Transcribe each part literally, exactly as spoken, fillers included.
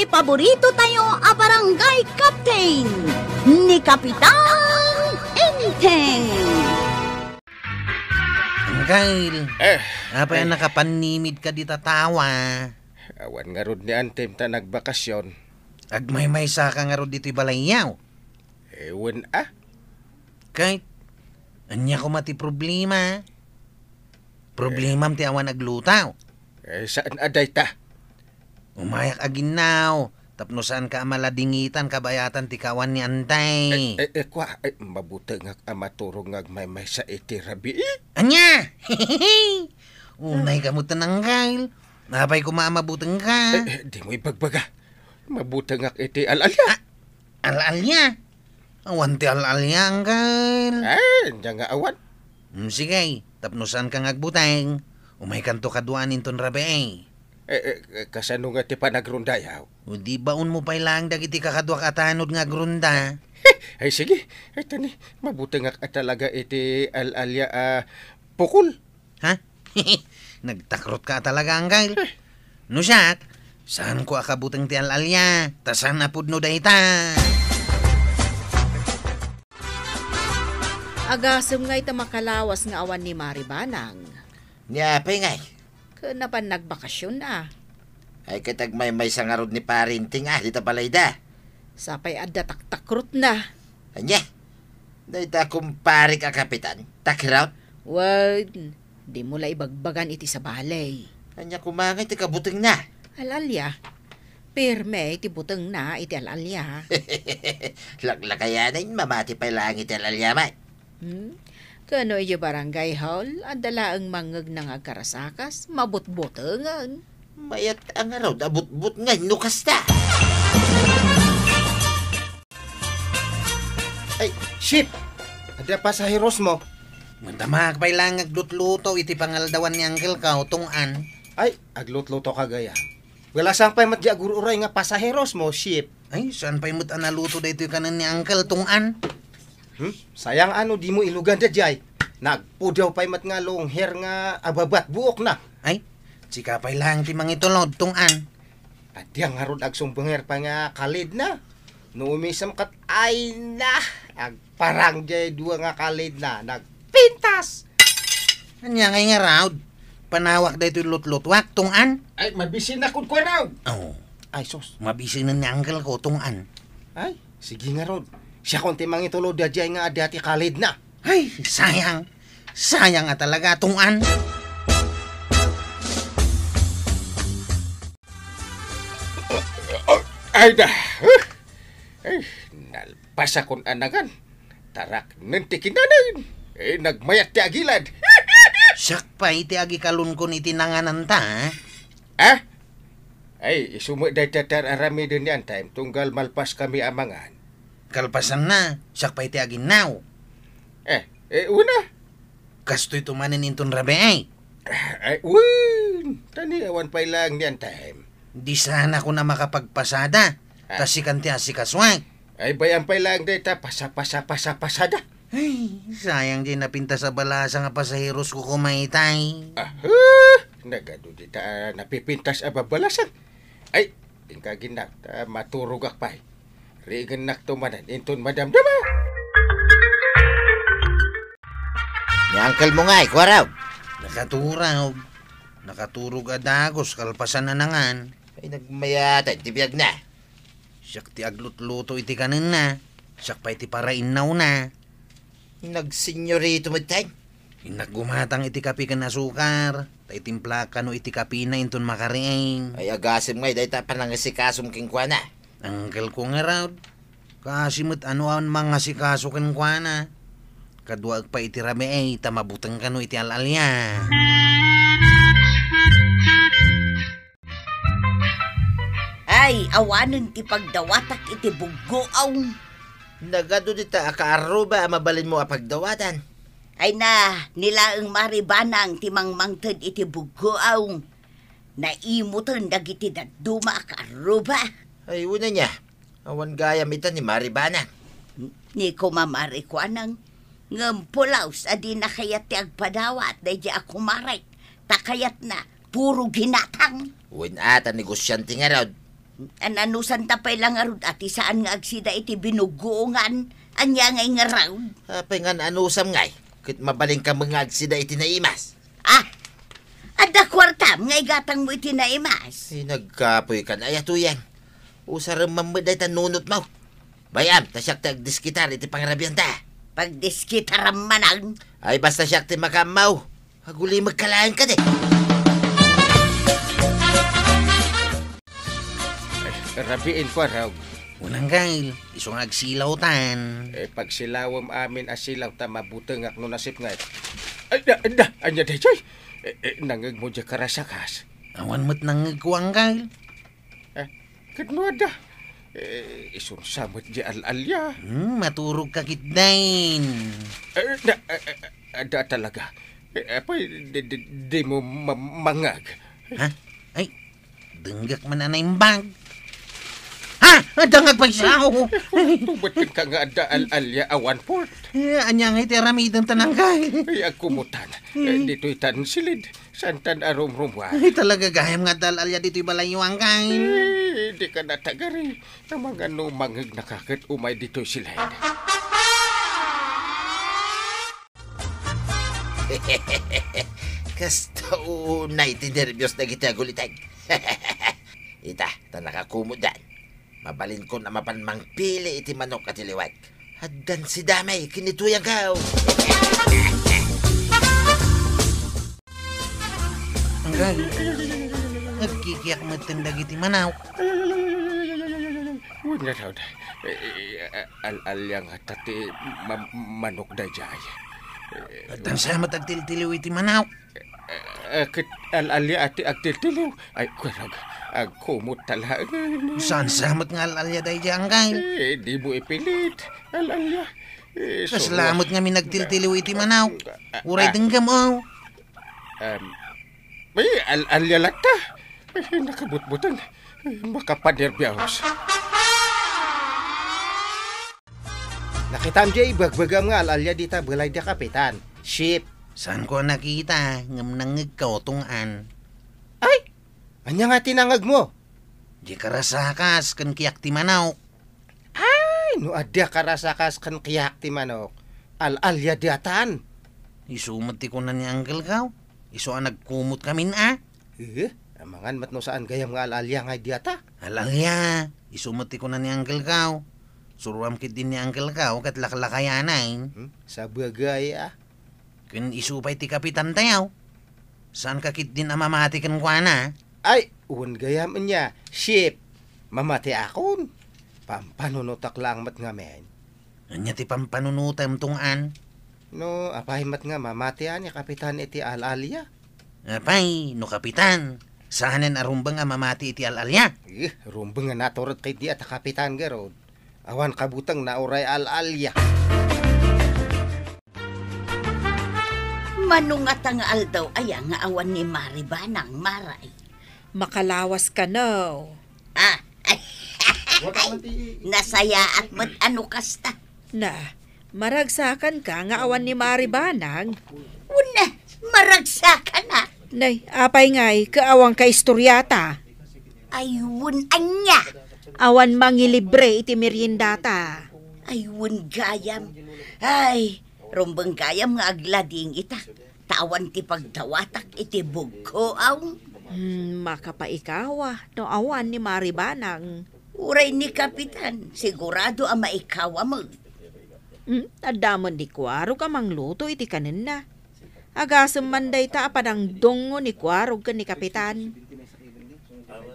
Paborito tayo a barangay captain, ni Kapitan Enteng. Anggail, Eh, apay a ay. Nakapannimid ka dita tawa? Awan ngarud ni Antem ta nagbakasyon. Agmaymaysa ka ngarud ditoy balayyaw? Eh, wen a. Kay, ania koma ti problema? Problemam ti awan aglutaw. Eh, saan a dayta? Umayak aginnaw, tapno saanka a maladingitan kabayatan ti kawan ni Antay. Eh, eh, eh, kua, eh, mabutengak a maturog nga agmaymaysa iti rabii? Ania? Unay ka met, Anggail. Apay koma a mabutengka? Eh, eh, dimo ibagbaga. Mabutengak iti al-alia. Ah, al-alia? Awan ti al-alia, Anggail. Eh, ania nga awan? Hmm, sige, tapno saanka nga agbuteng, umaykanto kaduaan inton rabii. Eh, eh, eh, kasano nga ti panagrondayaw? O di baonmo pay laeng dagiti kakaduak a tanod nga agronda? Ay, sige. Ay, tani, mabutengak a talaga iti al-alia a pukol. Ha? Nagtakrotka a talaga, Anggail. Eh. No siak, saanko a kabuteng ti al-alia, ta saan a pudno dayta. Agasem ngay ta makalawas nga awan ni Mari Banang. Ni apay ngay? Ken napan nagbakasyon a. Ay, ket agmaymaysa ngarud ni Pari Enteng a dita balayda. Sapay adda taktakrotna. Ania? Dayta kumparek a kapitan, takirot? Wen, dimo la ibagbagan iti sabali. Ania koma ngay ti kabutengna? Al-alia. Pirme ti butengna iti al-alia. Laklakayanen, mamati pay laeng iti al-alia met. Hmm? Kano idiay barangay hall, adda laeng mangngegna nga agkarasakas, mabutbotengen. Mayat a ngarud a butbot ngay no kasta. Ay, Chief! Adda pasaherosmo? Madamaak pay laeng nga aglutluto iti pangaldawan ni Uncle ko, Tong-an. Ay, aglutlutoka gayam. Wala, saan pay met diay agur-uray nga pasaherosmo, Chief? Ay, saan pay met a naluto daytoy kanen ni Uncle, Tong-an? Hmm? Sayang a no dimo iluganda diay. Nagpudaw pay met nga long hair nga ababat buokna. Ay, sika pay laeng ti mangitulod, Tong-an. Adda ngarud agsumbenger pay nga kalidna. No umisem ket, ay na, agparang diay dua nga kalidna, nagpintas. Ania ngay ngarud? Panawak daytoy lutlutuak, Tong-an? Ay, mabisina kunkuana. Oh. Ay, sus. Mabisinen ni Uncle ko, Tong-an. Ay, sige ngarud. Siakon ti mangitulod daydiay nga adda ti kalidna. Ay, sayang. Sayang a talaga, Tong-an. Ay da. Ay, nalpasakon a nangan. Taraknen ti kinanay. Eh, nagmayat ti agilad. Siak pay ti agikalunkon iti nangananta, ha? Ah? Ay, isu met dayta ti ar-aramiden ni Antay, tunggal malpaskami a mangan. Kalpasanna, siak pay ti aginnaw. Eh, eh, una. Kastoy to manen inton rabii. Ay, wen, tani awan pay laeng ni Antay. Di sanakon a makapagpasada, Ah. ta sikan ti asikasoak. Ay, bay-am pay laeng dayta, pasa, pasa, pasa, pasada. Ay, sayang diay napintas a balasa nga pasaheros ko koma itay. Ah, huh, nagadu dita a napipintas a babalasan. Ay, inka aginnaw, ta maturogak pay. Riingennakto manen inton madamdama. Ni uncle mo ngay, kuarog. Nakaturog. Nakaturog a dagus, kalpasan a nangan. Ay, nagmayatan ti biagna. Siak ti aglutluto iti kanenna. Siak pay ti parainnawna. Nagsenyorito metten. Innak gumatang iti kapi ken asukar, ta itimplaak kano iti kapina inton makariing. Ay, agasem ngay dayta panangasikasom kenkuana. Uncle ko ngarud, kaasi met a no awan mangasikaso kenkuana. Kaduaek pay iti rabii ta mabuteng kano iti al-alia. Ay, awanen ti pagdawatak iti buggoaw. Nagadu dita a kaarruba a mabalinmo a pagdawatan. Ay na, ni laeng Mari Banang ti mangmangted iti buggoaw. Naimoten dagiti dadduma a kaarruba. Ay, wen ania. Awan gayam ita ni Mari Banang. Ni koma Mari Kuanang, ngem pulaos a dina kayat ti agpadawat daydiay a kumarek, ta kayatna puro ginatang. Wen a, ta negosiante ngarud. An-anusanta pay la ngarud a ti saan nga agsida iti binugoongan. Ania ngay ngarud? Apay nga an-anusam ngay? Ket mabalinka met nga agsida iti naimas. Ah! Adda kuartam nga igatangmo iti naimas. Ay, nagkapoykan. Ay, atoyen. Usarem man met dayta nunotmo. Bay-am, ta siak ti agdiskitar iti pangrabianta. Pagdiskitaram manen. Ay, basta siak ti makaammo. Agulimekka laeng kadi. Eh, rabiin ko, Arog. Unang gail, isu nga agsilawtan. Eh, pagsilawem amin a silaw ta mabutengak no nasipnget. Ay, da, da, ania daytoy? Eh, eh, nangngegmo diay karasakas? Awan met nangngegko, Anggail. Eh, ket no adda? Eh, isunsa met diay al-alia? Hmm, maturogka ketdin. Eh, da, eh, eh, adda talaga. Eh, apay, di, di, dimo ma-, mangngeg? Ha? Ay, denggak man a naimbag. Ha? Adda nga agpaysa. Tumet kenka nga adda al-alia a one-fourth. Eh, ania ngay ti aramidenta, Anggail? Ay, agkumutan. Eh, ditoy tan silid. Saantan a rumrumuar. Ay, talaga gayam nga adda al-alia ditoy balayyo, Anggail. Eh, dika natagari. Amangan no mangngegnaka ket umay ditoy silid. Kasta unay ti nerbios dagiti aguliteg. Ita, ta nakakumutdan. Mabalinkon a mapan mangpili iti manok a tiliwek. Addan si Damay ken ni Tuyang Kaw. Anggail, agkikiak metten dagiti manok. Wen ngarud, eh, eh, al-alia ngata ti ma-, manok daydiay. Eh, addan sa met agtiltiliw iti manok. Eh, eh, ket al-alia ti agtiltiliw. Ay, kuarog, agkumot ta laeng. Saan sa met nga al-alia daydiay, Anggail? Eh, dimo ipilit. Al-alia. Eh, kasla met ngamin agtiltiliw iti manok. Uray denggem, oh. Em, ay, al-alia latta. Ay, nakabutbuteng. Ay, makapanerbios. Nakitam diay ibagbagam nga al-alia dita balay da Kapitan? Ship. Saanko a nakita, ngem nangngegko, Tong-an. Ay! Ania nga ti nangngegmo? Diay karasakas ken kiak ti manok. Ay, no adda karasakas ken kiak ti manok, al-alia daytan. Isu met ti kuna ni Uncle Kaw. Isu a nagkumot kamin a. Eh, amangan met no saan gayam nga al-alia ngay dayta. Al-alia, isu met ti kuna ni Uncle Kaw. Suroam ketdin ni Uncle Kaw ket laklakayanan. Hmm? Sabagay a. Ken isu pay ti kapitan tayo. Saanka ketdin a mamati kenkuana? Ay, wen gayam ania, Ship. Mamatiakon. Pampanunotak laeng met ngamin. Ania ti pampanunotem, Tong-an? No, apay met nga mamatian ni kapitan iti al-alia? Apay, no kapitan, saanen a rumbeng a mamati iti al-alia? Eh, rumbeng a natured ketdi a ta kapitan garud. Awan kabutengna uray al-alia. Mano ngata nga aldaw aya nga awan ni Mari Banang, Maray? Makalawas kano. Ah, ay, nasayaat met a no kasta. Na, maragsakanka nga awan ni Mari Banang? Wen, maragsakan a. Nay, apay ngay, ket awanka istoriata? Ay, wen, ania? Awan mangilibre iti meriendata. Ay, wen gayam. Ay, rumbeng gayam nga aglading ita. Ta awan ti pagdawatak iti bugko, aw. Hmm, makapaikawa no awan ni Mari Banang. Uray ni Kapitan, sigurado a maikawa met. Hmm, adda met ni Kuarog a mangluto iti kanenna. Agasem man dayta a panangdungngo ni Kuarog ken ni Kapitan.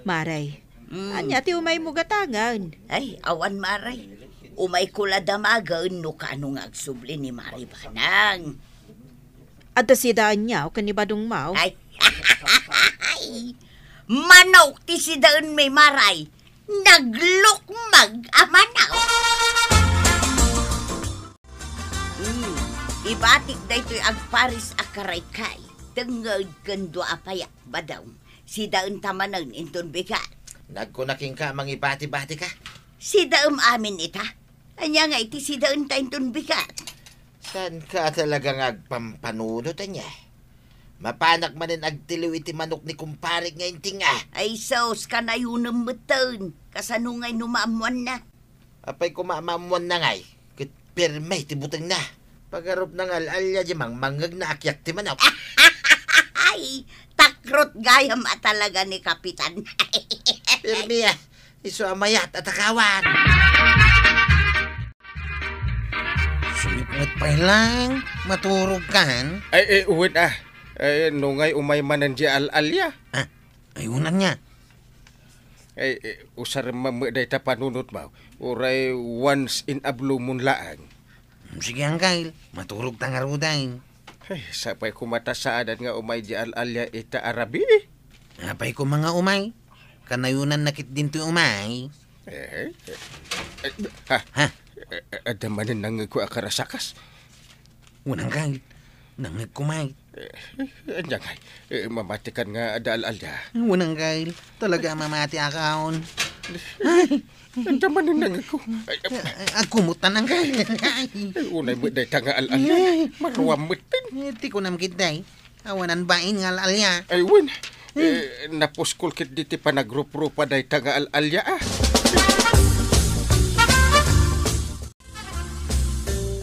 Maray, mm, ania ti umaymo gatangen? Ay, awan, Maray. Umayko la damagen no kaano nga agsubli ni Mari Banang. Adda sidaenyo ken ni Badongmo? Ay, manok ti sidaenmi, Maray. Naglukmag a manok. Hmm, ibatik daytoy agparis a karaykay. Tengnged ken dua a payak, Badong. Sidaenta manen inton bigat. Nagkuna kenka a mangibati-batika? Sidaem amin ita. Ania nga iti sidaenta inton bigat? Saanka talaga nga agpampanunot, ania? Mapanak manen agtiliw iti manok ni kumparek nga inting, ah. Ay sus, kanayonem metten. Kasano ngay no maammoanna? Apay koma maammoanna ngay? Ket perme ti butengna. Pagarupna nga al-alia diay mangmangngegna a kiak ti manok. Ay, takrot gayam a talaga ni Kapitan. Perme, ah. Isu a mayat a takawan. Sumipnget pay laeng, maturogkan. Ay, eh, wen, ah. Eh, no ngay umay manen diay al-alia? Ah, ay, unan nga. Ay, eh, usarem met dayta panunotmo. Uray once in a blue moon laeng. Hmm, sige, Angkel. Maturogta ngaruden. Ay, sapay koma ta saanen nga umay diay al-alia ita a rabii. Apay koma nga umay? Kanayonanna ket dintoy umay. Eh, eh, eh, ha? Ha? Eh, eh, adda manen nangngegko a karasakas. Wen, Angkel. Nangngegko met. Eh, eh, ania ngay? Eh, mamatikan nga adda al-alia. Wen, Angkel. Talaga a mamatiakon. Ay. Adda manen nangngegko. Ay, ay, ay, agkumot ta, Angkel. Ay. Ay, unay met dayta nga al-alia. Ay. Maruam metten. Eh, ti kunam ketdi. Awanan bain nga al-alia. Ay, wen. Hmm. Eh, napuskol ketdi ti panagruprupa dayta nga al-alia, ah.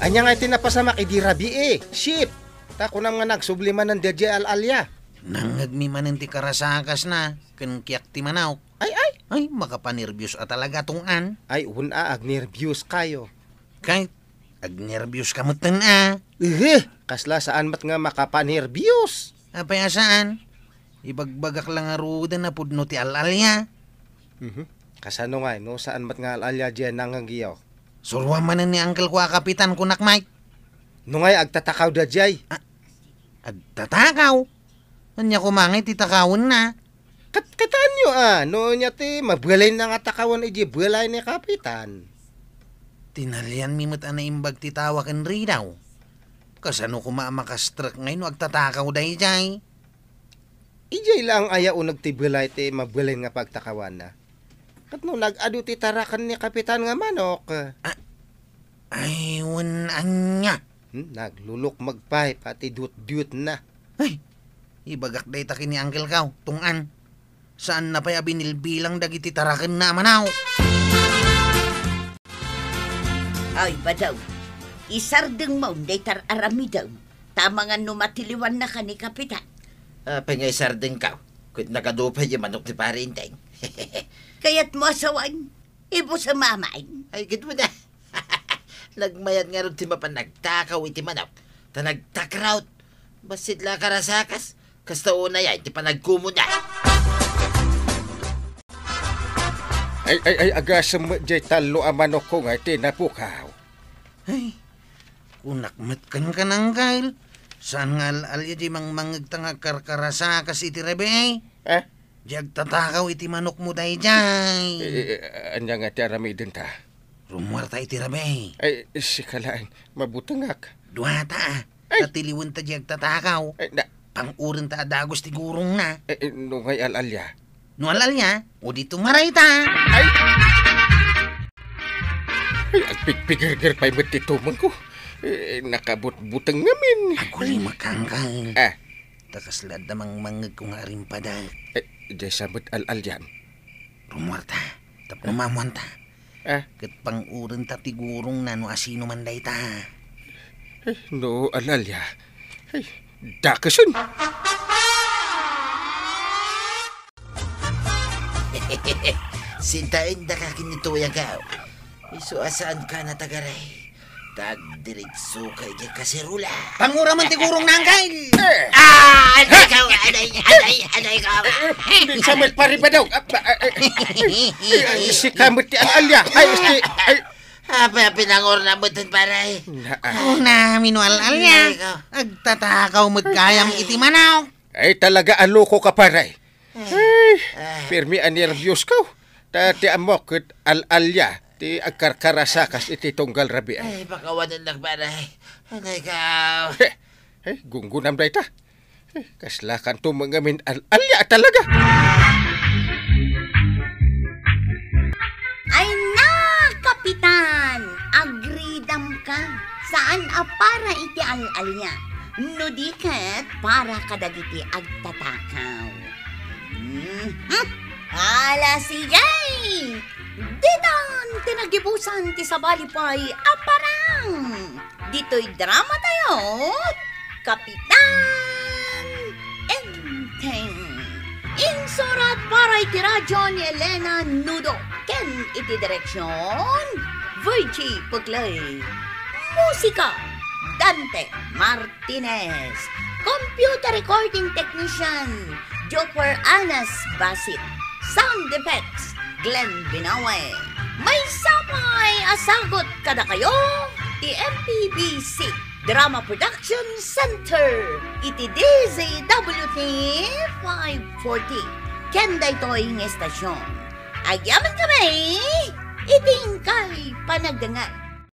Ania ngay ti napasamak idi rabii, eh? Ship! Ta kunam nga nagsubli manen daydiay al-alia. Nangngegmi manen ti karasakasna, ken kiak ti manok. Ay, ay! Ay, makapanerbios a talaga, tunggan. Ay, wen a, agnerbios kayo. Kay, agnerbios ka metten a. Ehe, kasla saan met nga makapanerbios. Apay a saan? Ibagbagak la ngaruden a pudno ti al-alia. Mhm. Kasano ngay, no saan met nga al-alia diay nangngegyo? Suroam manen ni angkelko a kapitan, kunak met. No ngay, agtatakaw daydiay. Ah, agtatakaw? Ania koma ngay ti takawenna? Kat-, kitaenyo a, no ania ti mabalinna nga takawen idiay balay ni kapitan. Tinalianmi met a naimbag ti tawa ken ridaw. Kasano koma a makastrek ngay no agtatakaw daydiay? Idiay laeng aya uneg ti balay ti mabalin nga pagtakawanna? Ket no nag-adu ti taraken ni kapitan nga manok? Ah, ay, wen ania? Hmm, naglulukmeg pay pati dutdutna. Ay, ibagak dayta ken ni angkelko, tunggan. Saanna pay a binilbilang dagiti tarakenna a manok. Ay, badaw, isardengmo dayta ar-aramidem, ta amangan no matiliwannaka ni kapitan. Apay nga isardengko? Ket nagadu pay diay manok ni Pare Enteng. Kayatmo a sawen? Ibusem amin. Ay, ket wen a. Nagmayat ngarud ti mapan nagtakaw iti manok, ta nagtakraw. Bassit la a karasakas, kasta unay ti panagkumona. Ay, ay, ay, agasem met diay tallo a manokko nga iti napukaw. Ay, kunak met kenka, angkel. Saan nga al-alia diay mangmangngegta nga agkarkarasakas iti rabii? Eh? Diay agtatakaw iti manokmo daydiay. Eh, eh, ania nga ti aramidenta? Rummuarta iti rabii. Ay, sika laeng, mabutengak. Duata a. Ay. Ta tiliwenta diay agtatakaw. Ay, na- Pang-urenta a dagus ti gurongna. Eh, eh, no ngay al-alia? No al-alia, o di tumarayta. Ay! Ay, agpigpigerger pay met ti tumengko. Eh, nakabutbuteng ngamin. Agulimek, angkel. Ah. Ta kasla adda mangmangngegko nga arimpada. Eh, diay sa met al-alian? Rummuarta, tapno maammoanta. Ah? Ket pang-urenta ti gurongna no asino man dayta. Eh, no al-alia. Ay, dakesen. Sintaendaka ken ni Toy, angkel. Isu a saanka natagaray. Tagdiritsoka idiay kaserola. Panguramen ti gurongna, angkel. Eh. Ah, anay kaw, anay, anay, anay kaw. Eh, eh, di sa met paribadaw. Ah, ba, eh, eh, eh, sika met ti al-alia. Ay, si, ay. Apay a pinangurna met, pare? Na, ah. Unami no al-alia. Anay kaw. Agtatakaw met gayam iti manok. Ay, talaga a lokoka, pare. Ay, permi a nerbios kaw. Ta ti ammok ket al-alia ti agkarkarasakas iti tunggal rabii. Ay, pakawanennak, pare. Anay kaw. He, he, gunggonam dayta. He, kasla kanto met ngamin al-alia talaga. Ay na, Kapitan! Agridam ka. Saan a para iti al-alia. no di ket para kadagiti agtatakaw. Mhm. Ala, sige! Ditan ti nagibusan ti sabali pay a parang. Ditoy drama tayo, Kapitan Enteng. Insurat para iti radyo ni Elena Nudo ken iti direksyon, Virgie Puglay. Musika, Dante Martinez. Computer recording technician, Joper Anas Basit. Sound effects, Glenn Binawe. Maysa pay a sagut kadakayo ti M P B C Drama Production Center iti D Z W T five forty. Ken daytoy nga estasyon, agyamankami iti inkay panagdengngeg.